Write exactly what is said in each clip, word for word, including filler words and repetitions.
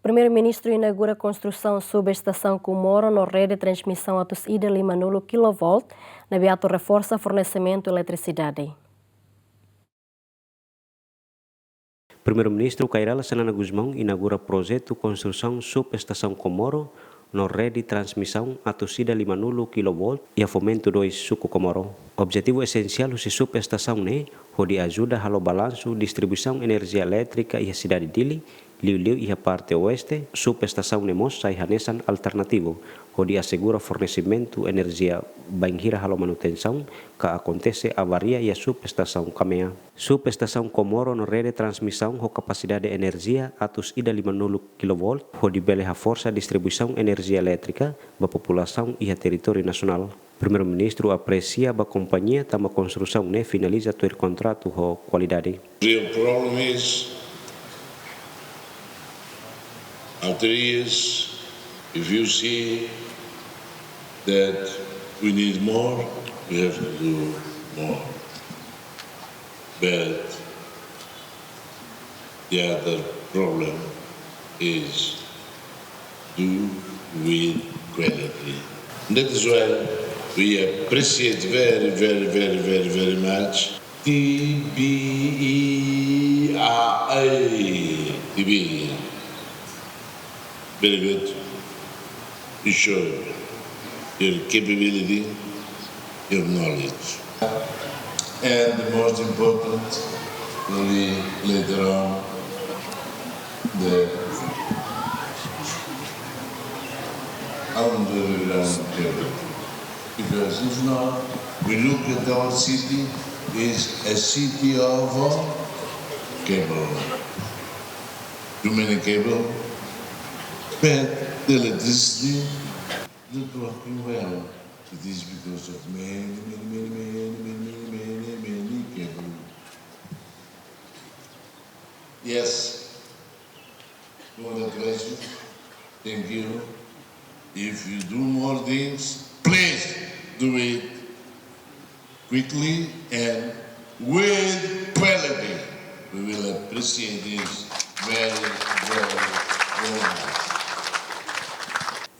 Primeiru-Ministru inaugura konstrusaun subestasaun Comoro no rede transmisaun atus ida limanulu kilovolt, ne'ebé atu reforsa fornesimentu eletrisidade. Primeiru-Ministru Kay Rala Xanana Gusmão inaugura projetu konstrusaun subestasaun Comoro no rede transmisaun atus ida limanulu kilovolt iha Fomento dois, Suku Comoro. Objetivu esensiál husi subestasaun ne'e hodi ajuda halo balansu distribuisaun enerjia elétrika iha sidade Dili, liuliu iha parte oeste. Subestasaun ne'e mós sai hanesan alternativu hodi asegura fornesimentu enerjia bainhira halo manutensaun ka akontese avaria iha subestasaun Kamea. Subestasaun Comoro no rede transmisaun ho kapasidade enerjia atus ida limanulu kilovolt hodi bele haforsa distribuisaun enerjia elétrika ba populasaun iha territóriu nasionál. Primeiru-Ministru apresia ba kompañia tanba konstrusaun ne'e finaliza tuir kontratu ho kualidade. Real problem is after years, if you see that we need more, we have to do more. But the other problem is do with quality. That is why we appreciate very, very, very, very, very much T B E A, T B E. Very good. You show your capability, your knowledge. And the most important, probably later on, the underground cable. Because if not, we look at our city, is a city of, uh, cable. Too many cable, but the electricity not working well. It is because of many, many, many cable. Yes. Congratulations. Thank you. If you do more things, please do it quickly and with quality. We will appreciate this very, very, very much.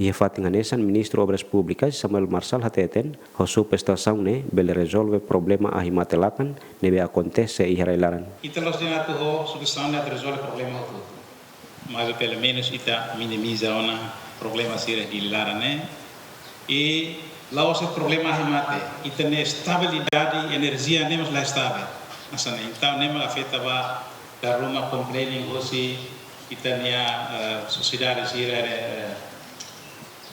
Iha fatin hanesan, Ministru Obras Públikas Samuel Marçal hateten, ho subestasaun ne'e bele rezolve problema ahi mate lakan ne'ebé akontese iha rai-laran. Ita la'ós dehan atu ho subestasaun ne'e atu rezolve problema hotu. Mas pelumenus ita minimiza ona problema sira iha rai-laran ne'e. I la'ós de'it problema ahi mate, ita-nia estabilidade enerjia ne'e mós la estavel. Hanesan ne'e, entaun ne'e mak afeta ba, dala ruma complaining hosi ita-nia, eh, sosiedade sira, eh,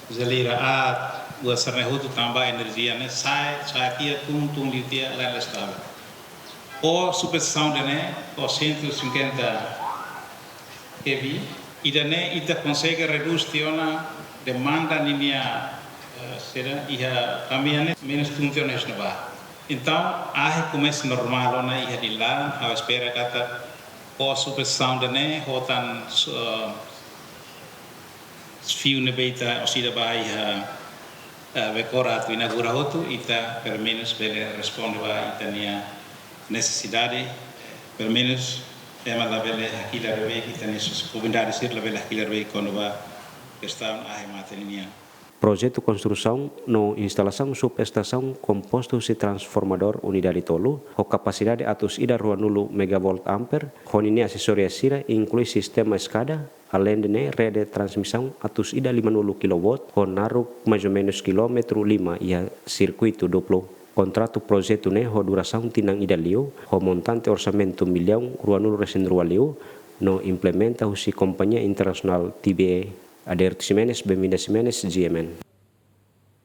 jeleira, ah, buat sira-ne'e hotu tanba enerjia ne'e sa'e, sa'e tiha, tun, tun liu tiha, la estavel. Ho subestasaun ida-ne'e, ho cento e cinquenta kV, ida-ne'e ita konsege redús tiha ona demanda ninia, eh, sira iha Kamea ne'e menus tun tiha ona husi ne'ebá. Entaun, ahi komesa normál ona iha rai-laran, ha'u espera katak ho subestasaun ida-ne'e, ho tan, eh, fiu ne'ebé ita orsida ba iha, eh, Becora atu inaugura hotu, ita pelumenus bele responde ba ita-nia nesesidade, pelumenus ema labele hakilar beibeik, ita-nia sos-, komunidade sira labele hakilar beibeik kona-ba kestaun ahi mate nian. Projetu konstrusaun no instalasaun subestasaun kompostu husi transformadór unidade tolu, ho kapasidade atus ida ruanulu megavolt ampere, ho ninia asesoria sira inklui sistema eskada, aleinde ne'e rede transmisaun atus ida limanulu kilovolt, ho naruk maizumenus kilómetru lima iha sirkuitu duplu. Kontratu projetu ne'e ho durasaun tinan ida liu, ho montante orsamentu millaun ruanulu resin rua liu, no implementa husi kompañia internasionál T B A. Aderto Ximenes, Benvinda Ximenes, G M N.